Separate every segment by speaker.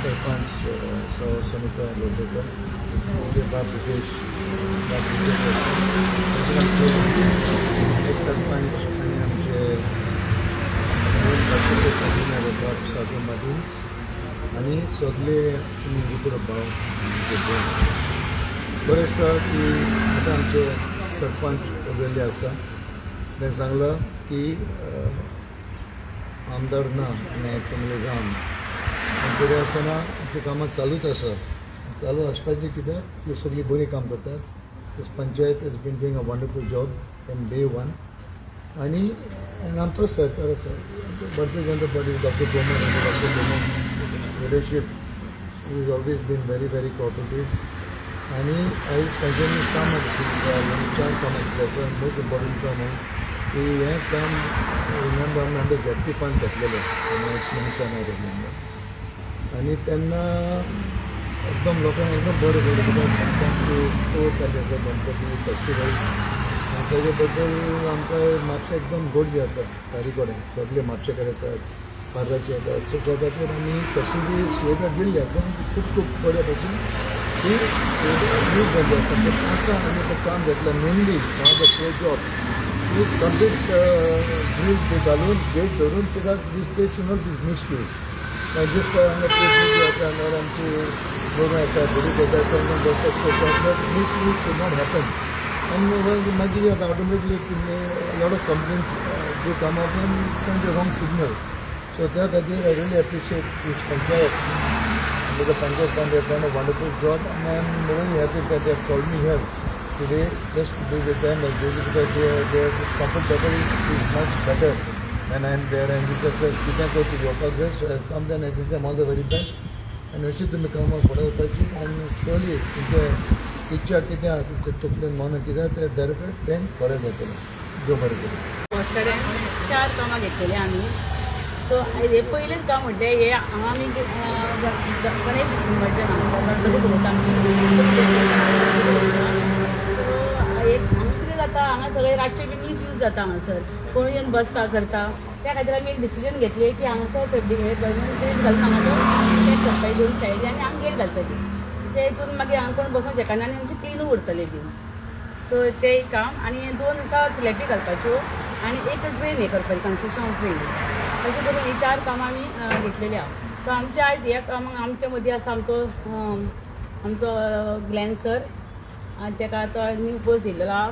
Speaker 1: सरपंच सौ सुनीता लोटेकर, आमचे बाब ब्रिगेश, बाब ब्रिगेश आसा, तशेंच आमचे एक सरपंच आनी आमचे दोन बाकीचे कन्विनर, बाब साजो मार्टिन्स आनी सगळे तुमी रुपडो भाव आमचे भयण. बरें आसा की आतां आमचे सरपंच उलयल्ले आसा. तें सांगलां की आमदार ना आनी आयज राम आनी तरी आसतना आमची कामां चालूच आसा, चालू आसपाचें, कित्याक ती सगळीं बरीं काम करतात. This panchayat has been doing a wonderful job from day one आनी आनी आमचोच सरकार आसा, Bharatiya Janata party, doctor Pramod. Doctor Pramod leadership is always been very very cooperative. आनी आयज तांच्यांनी कामां घेतली, चार कामां घेतली आसा. मोस्ट इम्पॉर्टंट काम आहा की हें काम, रिमेंबर, आमी अंडर झेडपी फंड घेतलेलें आनी एक्स मनीषा नायक रिमेंबर. आनी तेन्ना एकदम लोकांक एकदम बरें पडलें, कित्याक आमकां चवथ जाली आसा, गणपती फेस्टिवल, आनी तेजे बद्दल आमकां म्हापशा एकदम गर्दी जाता. तारी कडेन सगळे म्हापशे कडेन येतात, बार्राचे येतात. सो त्या खातीर आमी फेसिलिटी सुविधा दिल्ली आसा आनी ती खूब खूब बऱ्या भशेन ती सुविधा यूज जाल्ली आसा. पूण आतां आमी तें काम घेतलां, mainly one of the four jobs is complete grill बी घालून, गेट धरून, कित्याक this place should not be misuse. मागीर दिसता हांगा प्लेस मिसयूज जाता, हांगा आमची गोरवां येतात, भुरगीं येतात, तांकां बसतात. Misuse should not happen. आनी मागीर कितें जाता, automatically lot of complaints do come up and send the wrong signal. So त्या खातीर I really appreciate this panchayat. With the Panchayat Fund, they have done a wonderful job, and I'm really happy that they have called me here today just to be with them and because their comfort level is much better when I'm there. And this is a कितें करता येवपाक जाय. So I come there and I wish them all the very best. आनी अशी तुमी कामां फुडें वचपाची आनी शुअरली तुमचे इच्छा कितें आहा, तुमचे तकलेन मनान कितें आहा, तें डेफिनेट तें खरें जातलें. देव बरें करूं.
Speaker 2: बसकडेन चार कामां घेतलेली आमी. सो हे पयलेंच काम म्हटलें हे हांगा आमी गणेश इमर्जन, हांगासर गणपती दवरता आमी. सो एक हांगा कितें जाता, हांगा सगळे रातचे बी मिसयूज जाता. हांगासर कोण येवन बसता, करता. त्या खातीर आमी एक डिसिजन घेतलें की हांगासर हे ग्रील घालून हांगासर पॅक करपाची दोन सायडी आनी हांगा गेट घालतली. ते हितून मागीर हांगा कोण बसूंक शकना आनी मातशें क्लिनूय उरतलें बीन. सो तें एक काम आनी दोन आसा स्लॅबी घालपाच्यो आनी एक ड्रेन हें करपाची, कन्स्ट्रक्शन ऑफ ड्रेन. अशें करून ही चार कामां आमी घेतलेली आहा. सो आमच्या आयज ह्या कामाक आमच्या मदीं आसा आमचो ग्लॅन सर आनी तेका तो न्यू पोस्ट दिल्लो आहा,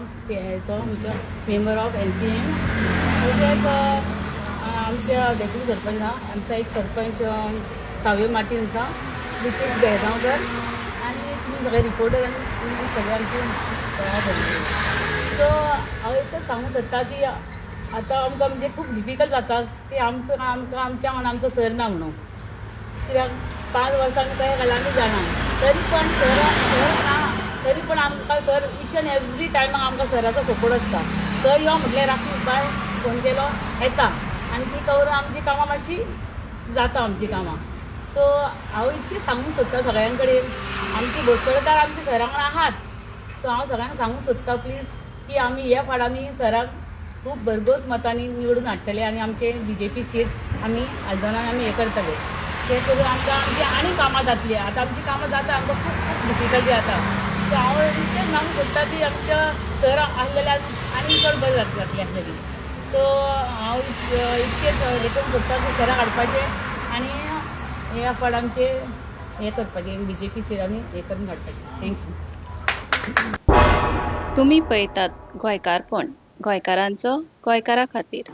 Speaker 2: तो आमचो मेंबर ऑफ एनसीएम. तशेंच आमच्या डेप्युटी सरपंच आहा, आमचा एक सरपंच सावयो मार्टीन आसा, नितेश बेळगांवकर आनी तुमी सगळे रिपोर्टर आनी तुमी सगळे आमचे भयणी. सो हांव एकच सांगूंक सोदता की आतां आमकां म्हणजे खूब डिफिकल्ट जाता की आमकां आमच्या वांगडा आमचो सर ना म्हणून, कित्याक 5 वर्सां आमी कशें घाला आमी जाणा. तरी पण सर सर ना तरी पण आमकां सर इच एंड एवरी टायमाक आमकां सराचो सपोर्ट आसता. सर यो म्हटल्यार राखी बाय फोन केलो, येता आनी ती करून आमची कामां मातशी जाता आमची कामां. सो हांव इतकें सांगूंक सोदता सगळ्यां कडेन, आमची बस्तोडकार आमच्या सरा वांगडा आहात. सो हांव सगळ्यांक सांगूंक सोदता प्लीज की आमी हे फावट आमी सराक खूब भरघोस मतांनी निवडून हाडटले आनी आमचे बीजेपी सीट आमी आल्दोनान आमी हें करतले. ते करून आमकां आमची आनी कामां जातली. आतां आमची कामां जाता, आमकां खूब खूब डिफिकल्टी जाता. सो हांव इतकेंच सांगूंक सोदता की आमच्या सर आसले जाल्यार आनी चड बरें जातलें आसलेली. सो हांव इतकेंच हें करूंक सोदता की सराक हाडपाचें आनी हे फावट आमचे हें करपाचें, बीजेपी सीट आमी हें करून हाडपाचें. Thank you.
Speaker 3: तुमी पळयतात गोंयकारपण, गोंयकारांचो गोंयकारा खातीर.